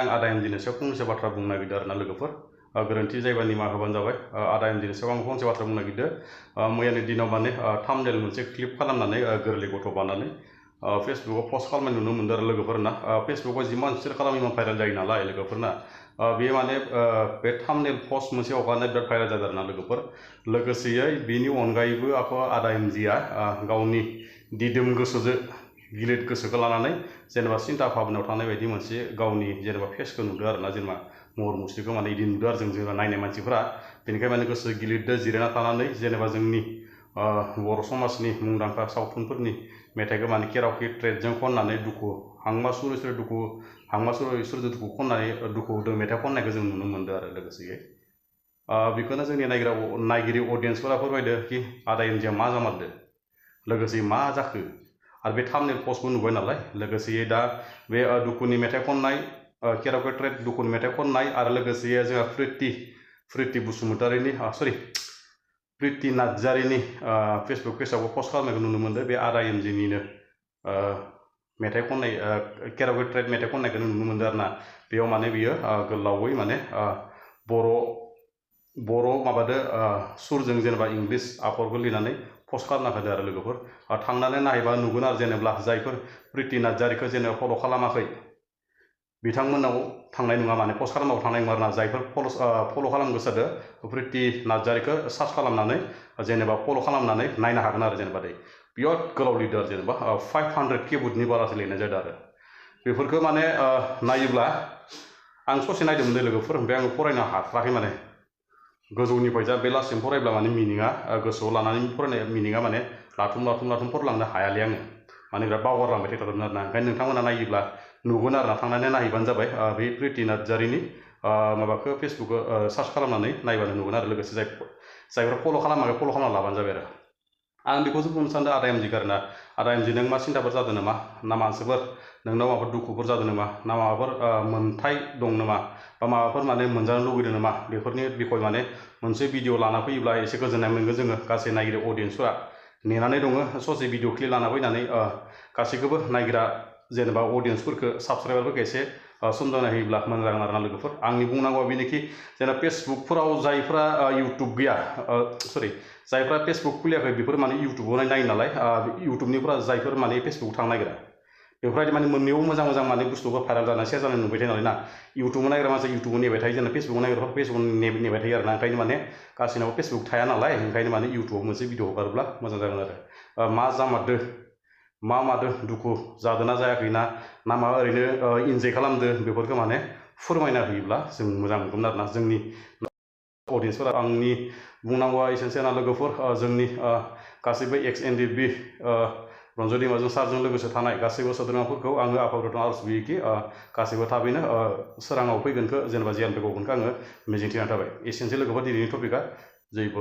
आं आदा एमजिनि सायाव फंनैसो बाथ्रा बुंनो नागिरदों आरोना लोगोफोर गोरोन्थि जायोबा निमाहा होबानो जाबाय आदा एमजिनि सायाव आं फंसे बाथ्रा बुंनो नागिरदों मैयानि दिनाव माने थाम्बनेल मोनसे क्लिप खालामनानै गोरलै गथ' बानानै फेसबुकाव पस्ट खालामनाय नुनो मोनदों आरो लोगोफोरना फेसबुकाव जिमान शेयार खालामो इमान भाइरेल जायो नालाय लोगोफोरना बेयो माने बे थाम्बनेल पस्ट मोनसे हगारनाय बिराद भाइरेल जादों आरोना लोगोफोर लोगोसेयै बेनि अनगायैबो आदा एमजिआ गावनि दिदोम गोसोजों गिलिर गोसोखौ लानानै जेनेबा सिन्था भाबनायाव थानाय बायदि मोनसे गावनि जेनेबा फेसखौ नुदों आरोना जेनेबा महर मुस्रिखौ माने इदि नुदों आरो जों जेनेबा नायनाय मानसिफोरा बेनिखायनो माने गोसो गिलिरदो जिरायना थानानै जेनेबा जोंनि बर' समाजनि मुंदांखा सावथुनफोरनि मेथाइखौ माने केरावके ट्रेडजों खननानै दुखु हांमा सुरै सुरै दुखु हांमा सुरै सुरै दुखु खननानै दुखु होदों मेथाइ खननायखौ जों नुनो मोनदों आरो लोगोसेयै बेखौनो जोंनि नायगिरि अडियेन्सफोरा फोरमायदो कि आदा एमजिआ मा जामारदो लोगोसे मा जाखो आरो बे थाम्बनेल पस्टबो नुबाय नालाय लोगोसे दा बे दुखुनि मेथाइ खननाय केरावके ट्रेड दुखुनि मेथाइ खननाय आरो लोगोसे जोंहा प्रिति बसुमतारीनि प्रिति नार्जारीनि फेसबुक पेजावबो पस्ट खालामनायखौ नुनो मोनदों बे आदा एमजिनिनो मेथाइ खननाय केरावके ट्रेड मेथाइ खननायखौ नुनो मोनदों आरोना बेयाव माने बियो गोलावै माने बर' माबादो सुरजों जेनेबा इंलिश आखरखौ लिरनानै पस्ट खालामना होदो आरो लोगोफोर थांनानै नायबा नुगोन आरो जेनेबा जायफोर प्रिति नार्जारीखौ जेनेबा फल' खालामाखै बिथांमोनाव थांनाय नङा माने पस्ट खालामाबो थांनाय नङा आरोना जायफोर फल' खालामनो गोसो जादों प्रिति नार्जारीखौ सार्च खालामनानै जेनेबा फल' खालामनानै नायनो हागोन आरो जेनेबा बिराद गोलाव लिरदों आरो जेनेबा 500 किबोर्डनि बारासो लिरनाय जादों आरो बेफोरखौ माने नायोब्ला आं ससे नायदोंमोन लोगोफोर ओमफ्राय आङो फरायनो हाथाराखै माने गोजौनिफ्राय जा बे लास्टसिम फरायब्ला माने मिनिङा गोसोआव लानानै फरायनाय मिनिङा माने लाथुम फरायलांनो हायालै आङो माने बिराद बावगारलांबाय थाथारदों आरोना ओंखायनो नोंथांमोना नायोब्ला नुगोन आरोना थांनानै नायहैबानो जाबाय बे प्रिति नार्जारीनि माबाखौ फेसबुकखौ सार्च खालामनानै नायबानो नुगोन आरो लोगोसे जायफोरा फल' खालामाखै फल' खालामना लाबानो जाबाय आरो आं बेखौसो बुंनो सानदों आदा एमजिखौ आरोना आदा एमजि नों मा सिन्थाफोर जादों नामा ना मानसिफोर नोंनाव माबाफोर दुखुफोर जादों नामा ना माबाफोर मोन्थाय दं नामा बा माबाफोर माने मोनजानो लुगैदों नामा बेफोरनि बिखय माने मोनसे भिडिअ लाना फैयोब्ला एसे गोजोननाय मोनगोन जोङो गासै नायगिरि अडियेन्सफोरा नेनानै दङ ससे भिडिअ क्लिप लाना फैनानै गासैखौबो नायग्रा जेनेबा अडियेन्सफोरखौ साबसक्राइबारफोरखौ एसे समझाना होयोब्ला मोजां जागोन आरोना लोगोफोर आंनि बुंनांगौआ बेनोखि जेनेबा फेसबुकफोराव जायफ्रा इउटुब गैया जायफ्रा फेसबुक खुलियाखै बेफोर माने इउटुबाव नायो नालाय इउटुबनिफ्रा जायफोर माने फेसबुक थांनो नागिरा बेफोरबायदि माने मोननैयाव मोजां माने बुस्थुखौ भाइरेल जानाय शेयार जानाय नुबाय थायो नालाय ना इउटुबाव नायग्रा मानसिया इउटुबाव नेबाय थायो जेनेबा फेसबुकाव नायग्राफ्रा फेसबुकाव नेबाय थायो आरोना ओंखायनो माने गासैनावबो फेसबुक थाया नालाय ओंखायनो माने इउटुबाव मोनसे भिडिअ हगारोब्ला मोजां जागोन आरो मा जामारदो मा मादो दुखु जादोंना जायाखै ना मा ओरैनो इन्जय खालामदो बेफोरखौ माने फोरमायना होयोब्ला जों मोजां मोनगोन आरोना जोंनि अडियेन्सफोरा आंनि बुंनांगौआ एसेनोसै ना लोगोफोर जोंनि गासैबो XNDB रन्जय दैमाजों सारजों लोगोसे थानाय गासैबो सोद्रोमाफोरखौ आङो आफा बोराइनि आरज बियोखि गासैबो थाबैनो सोराङाव फैगोनखौ जेनेबा जियानिफ्राय गगोनखौ आङो मिजिंथिनानै थाबाय एसेनोसै लोगोफोर दिनैनि टपिकआ जै बर'